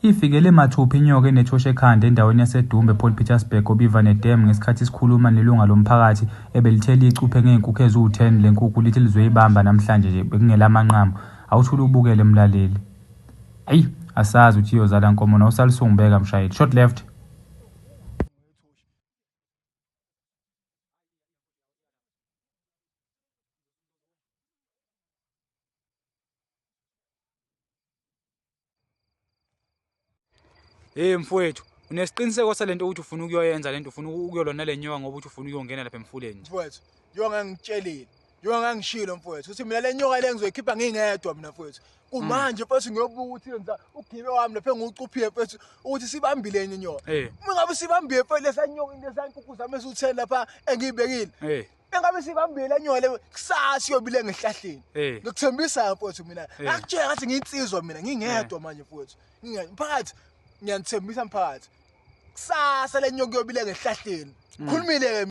Ifikele mathupha inyoka enethosha ekhanda endaweni yaseDumbe ePort Petersburg koBivane Dam ngesikhathi sikhuluma nelunga lomphakathi ebelithe licuphe ngey'nkukhu eziwu-10 le nkukhu lithi lizoyibamba namhlanje nje bekungelamanqamu. Awuthule ubukele mlaleli. Ayi asazi ukuthi iyozala nkomo na usalisungibeka mshayeli. Short left. Hey mfowethu, unesiqiniseko salento ukuthi ufuna ukuyoyenza lento, ufuna ukuyolwa nale nyoka ngoba uthi ufuna ukuyongena lapha emfuleni. Mfowethu, njengoba ngangitshelile, njengoba ngangishilo mfowethu, ukuthi mina le nyoka le ngizoyikhipha ngingedwa mina mfowethu. Kumanje mfowethu ngiyobuka ukuthi yenza ugibe wami lapha engiwucuphile mfowethu ukuthi sibambile enye inyoka. Uma ngabe sibambile mfowethu lesa nyoka into esankukhu zami eziwu-10 lapha engiyibekile. Engabe sibambile le nyoka le kusasa iyobile ngehlahleni. Ngikuthembisa mfowethu mina. Ngakutshela ngathi ngiyinsizwa mina ngingedwa manje mfowethu. Ngingedwa mphakathi ngiyanithembisa mphakathi. Kusasa le nyoka iyobile ngehlahleni. Khulumile ke.